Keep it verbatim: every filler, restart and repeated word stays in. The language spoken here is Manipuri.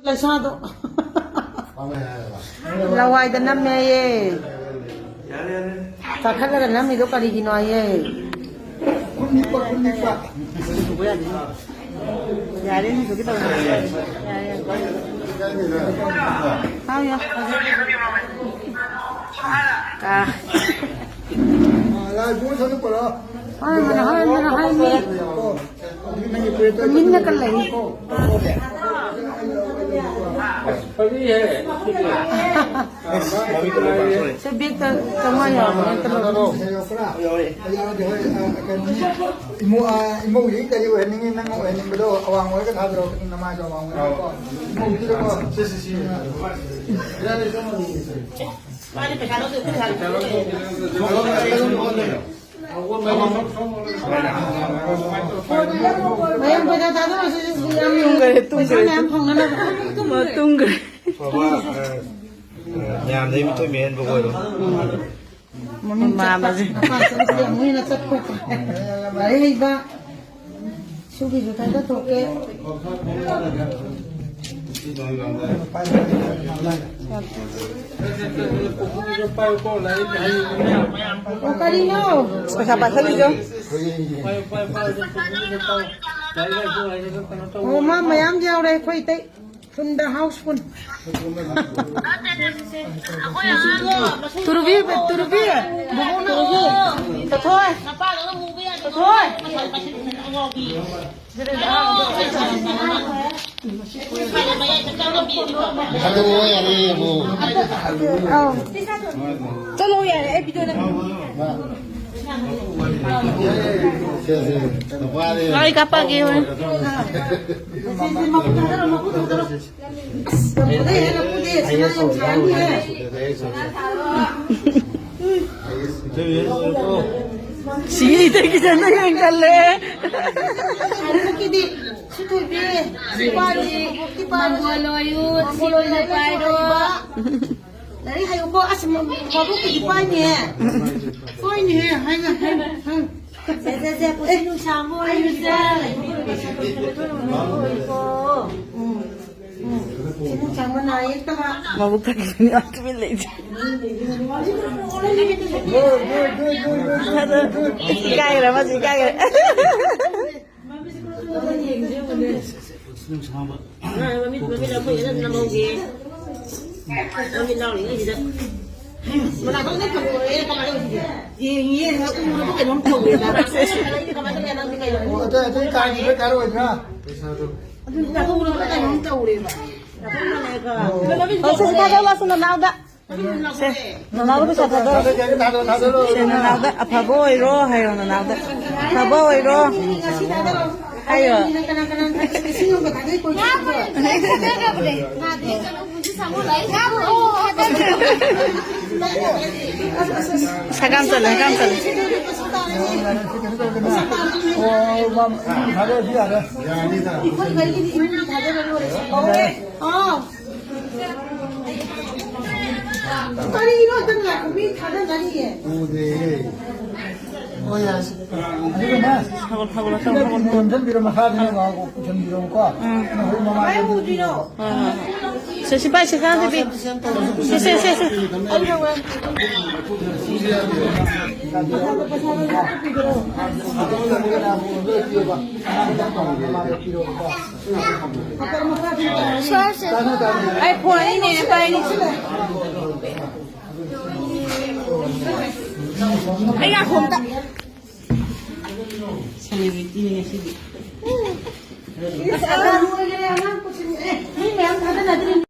ꯂꯩꯁꯥꯗꯣ꯫ ꯂꯋꯥꯏꯗ ꯅꯝꯃꯦꯌꯦ꯫ ꯀꯥꯈꯠꯂꯒ ꯅꯝꯃꯤꯗꯣ ꯀꯔꯤꯒꯤꯅꯣ ꯍꯥꯏꯌꯦ꯫ ꯌꯥꯔꯦ, ꯍꯧꯖꯤꯛꯀꯤ ꯇꯧꯔꯣ꯫ ꯌꯥꯔꯦ, ꯌꯥꯔꯦ꯫ ꯍꯥꯎ, ꯌꯥ꯫ ꯀꯥ꯫ ꯍꯣꯏ, ꯃꯅꯥ, ꯍꯣꯏ, ꯃꯅꯥ, ꯍꯣꯏ, ꯃꯤ꯫ ꯇꯨꯃꯤꯟꯅꯒ ꯂꯩ꯫ ꯁꯦ, ꯕꯦꯛꯇ ꯆꯥꯝꯃꯉꯥ ꯌꯥꯎꯕꯅꯦ, ꯑꯝꯇ ꯂꯧꯔꯣ꯫ ꯏꯃꯧ, ꯑ, ꯏꯃꯧꯁꯤ ꯀꯔꯤ ꯑꯣꯏꯍꯟꯅꯤꯡꯉꯤ? ꯅꯪ ꯑꯣꯏꯍꯟꯅꯤꯡꯕꯗꯣ ꯑꯋꯥꯡ ꯑꯣꯏꯔꯒ ꯊꯥꯗꯔꯣ, ꯅꯃꯥꯏꯗꯣ ꯑꯋꯥꯡ ꯑꯣꯏꯔꯒꯀꯣ꯫ ꯏꯃꯧꯁꯤꯗꯀꯣ꯫ ꯁꯤ, ꯁꯤ, ꯁꯤ꯫ ꯃꯥꯗꯤ ꯄꯩꯁꯥ ꯂꯧꯗꯦ, ꯄꯩꯁꯥ ꯂꯧꯗꯦ꯫ ꯃꯌꯥꯝ ꯄꯩꯁꯥ ꯊꯥꯗꯔꯣ, ꯁꯤ, ꯁꯤ, ꯁꯤ ꯌꯥꯝ ꯌꯣꯟꯈ꯭ꯔꯦ, ꯇꯨꯡꯈ꯭ꯔꯦ꯫ ꯄꯩꯁꯥ ꯃꯌꯥꯝ ꯐꯪꯅꯅꯕ꯫ ꯃꯥ ꯇꯨꯡꯈ꯭ꯔꯦ꯫ ꯃꯌꯥꯝꯗꯩ ꯃꯤꯊꯣꯏ ꯃꯤꯍꯦꯟꯕ ꯑꯣꯏꯔꯣ꯫ ꯃꯃꯤꯡ ꯆꯠꯄ꯫ ꯃꯃꯥ ꯃꯆꯤꯟ꯫ ꯃꯄꯥ ꯆꯠꯄꯁꯦ ꯑꯃꯨꯛ ꯍꯦꯟꯅ ꯆꯠꯄ꯫ ꯂꯥꯏꯔꯤꯛ ꯍꯩꯕ꯫ ꯁꯨꯒꯤꯁꯨ ꯊꯥꯗ ꯊꯣꯛꯀꯦ꯫ ꯑꯣ, ꯀꯔꯤꯅꯣ? ꯄꯩꯁꯥ ꯄꯥꯏꯁꯜꯂꯤꯗꯣ꯫ ꯑꯣ, ꯃꯥ ꯃꯌꯥꯝ ꯌꯥꯎꯔꯦ ꯑꯩꯈꯣꯏ ꯏꯇꯩ꯫ ꯐꯨꯟꯗ ꯍꯥꯎꯁ ꯐꯨꯟ꯫ ꯇꯨꯔꯨꯕꯤ, ꯇꯨꯔꯨꯕꯤ, ꯕꯣꯕꯣꯛꯅ ꯇꯊꯣꯏ꯫ ꯇꯊꯣꯏ꯫ ꯑꯗꯨ ꯌꯥꯔꯦ, ꯌꯦꯡꯉꯣ꯫ ꯑꯧ꯫ ꯆꯠꯂꯣ ꯌꯥꯔꯦ, ꯑꯩ ꯚꯤꯗꯤꯑꯣ ꯅꯝ-꯫ ꯁꯦ, ꯁꯦ, ꯅꯨꯄꯥꯗꯤ꯫ ꯂꯣꯏ ꯀꯥꯞꯄꯛꯑꯒꯦ ꯍꯣꯔꯦꯟ꯫ ꯁꯤꯗꯒꯤ ꯆꯠꯅ ꯌꯥꯝ ꯈꯜꯂꯦ꯫ ꯁꯤ ꯊꯣꯏꯕꯤ, ꯁꯤ ꯄꯥꯏꯔꯣ, ꯁꯤ ꯄꯥꯏꯔꯣ꯫ ꯃꯪꯒꯣꯜ ꯑꯣꯏꯌꯨ, ꯁꯤ ꯃꯪꯒꯣꯜ ꯑꯣꯏꯌꯨ, ꯄꯥꯏꯔꯣ꯫ ꯂꯥꯏꯔꯤꯛ ꯍꯩꯌꯨꯀꯣ꯫ ꯑꯁ, ꯃ-, ꯃꯕꯨꯛꯀꯤꯗꯤ ꯄꯥꯏꯅꯦꯍꯦ꯫ ꯄꯥꯏꯅꯦꯍꯦ, ꯍꯥꯏꯅ, ꯍꯥꯏꯅ, ꯍꯥꯏꯅ꯫ ꯁꯦ, ꯁꯦ, ꯁꯦ, ꯄꯨꯟꯁꯤ ꯅꯨꯡꯁꯥꯡꯕ ꯑꯣꯏꯌꯨꯁꯦ꯫ ꯎꯝ, ꯎꯝ꯫ ꯃꯕꯨꯛ ꯊꯛꯈꯤꯕꯅꯤ ꯇꯨꯃꯤꯟ ꯂꯩꯁꯦ꯫ ꯑꯗꯣ ꯏꯀꯥꯏꯈ꯭ꯔꯦ, ꯑꯃꯁꯨ ꯏꯀꯥꯏꯈ꯭ꯔꯦ꯫ ꯃꯃꯤꯠ, ꯃꯃꯤꯠ ꯑꯩꯈꯣꯏ ꯍꯦꯟꯅ ꯅꯝꯍꯧꯒꯦ꯫ ꯃꯃꯤꯠ ꯂꯥꯎꯔꯤꯉꯩꯁꯤꯗ꯫ ꯃꯅꯥ ꯈꯪꯗꯦ ꯐꯪꯉꯣꯏꯌꯦ ꯀꯃꯥꯏꯅ ꯇꯧꯁꯤꯒꯦ? ꯌꯦꯡꯉꯤ, ꯌꯦꯡꯉꯒ ꯎꯔꯒ ꯀꯩꯅꯣꯝ ꯇꯧꯔꯦꯕ꯫ ꯑꯩꯅ ꯀꯃꯥꯏꯅ ꯇꯧꯒꯦ? ꯅꯪꯗꯤ ꯀꯩꯅꯣ? ꯑꯣ, ꯑꯇꯩ, ꯑꯇꯩ ꯀꯥꯡꯒꯤꯗ ꯀꯥꯔꯛꯑꯣꯏꯗ꯭ꯔꯥ? ꯑꯗꯨ ꯎꯔꯒ ꯀꯩꯅꯣꯝ ꯇꯧꯔꯦꯕ꯫ ꯑꯣ, ꯁꯦ, ꯁꯦ, ꯊꯥꯗꯣꯛꯑꯣ, ꯂꯥꯛꯁꯣ, ꯅꯅꯥꯎꯗ꯫ ꯁꯦ, ꯅꯅꯥꯎꯗ ꯄꯩꯁꯥ ꯊꯥꯗꯣꯛꯑꯣ꯫ ꯊꯥꯗꯣꯛꯀꯦ, ꯊꯥꯗꯣꯛꯑꯣ, ꯊꯥꯗꯣꯛꯑꯣ꯫ ꯁꯦ, ꯅꯅꯥꯎꯗ ꯑꯐꯕ ꯑꯣꯏꯔꯣ ꯍꯥꯏꯌꯣ, ꯅꯅꯥꯎꯗ꯫ ꯑꯐꯕ ꯑꯣꯏꯔꯣ꯫ ꯍꯥꯏꯌꯣ꯫ ꯀꯅꯥ, ꯀꯅꯥ, ꯀꯅꯥ, ꯏꯁꯤꯡ ꯌꯣꯟꯕ ꯊꯥꯗꯣꯛꯏ ꯀꯣꯏ ꯆꯠꯄꯗꯣ꯫ ꯁꯒꯥꯝ ꯆꯠꯂꯦ, ꯁꯒꯥꯝ ꯆꯠꯂꯦ꯫ ꯑꯣ, ꯃꯥ, ꯏꯁꯤꯡ ꯊꯥꯗꯣꯛꯑꯗꯤ ꯌꯥꯔꯦ꯫ ꯑꯩꯈꯣꯏ ꯃꯔꯤꯒꯤꯗꯤ ꯏꯃꯨꯡꯒꯤ ꯊꯥꯗꯣꯛꯑ ꯂꯣꯏꯔꯦ꯫ ꯑꯥꯎ꯫ ꯀꯔꯤꯅꯣ ꯑꯗꯨꯝ ꯂꯥꯛꯄ ꯃꯤ ꯊꯥꯗꯅꯔꯤꯌꯦ꯫ ꯎꯗꯦ꯫ ꯍꯣꯏ, ꯌꯥꯔꯦ꯫ ꯑꯗꯨꯒꯅꯦ, ꯍꯧꯒꯠ-, ꯍꯧꯒꯠꯂꯣ, ꯁꯤꯗ ꯍꯧꯒꯠꯂꯣ꯫ ꯄꯨꯁꯟꯕꯤꯔꯣ, ꯃꯈꯥꯗꯅꯦ ꯉꯥꯏꯍꯥꯛ ꯄꯨꯁꯟꯕꯤꯔꯣꯀꯣ꯫ ꯎꯝ꯫ ꯅꯈꯣꯏ ꯃꯃꯥꯡꯗ ꯀꯃꯥꯏꯅ ꯎꯗꯣꯏꯅꯣ? ꯍꯣꯏ, ꯍꯣꯏ, ꯍꯣꯏ꯫ ꯁꯦ, ꯁꯤ ꯄꯥꯏ, ꯁꯤ ꯈꯥꯡꯁꯤ ꯄꯤ꯫ ꯁꯦ, ꯁꯦ, ꯁꯦ, ꯁꯦ꯫ ꯑꯩ ꯐꯣꯟ ꯑꯩꯅꯦ ꯄꯥꯏꯅꯤ꯫ ꯑꯩ ꯉꯥꯏꯈꯣ ꯑꯝꯇ꯫ Celebrity ꯅꯦ ꯉꯁꯤꯗꯤ꯫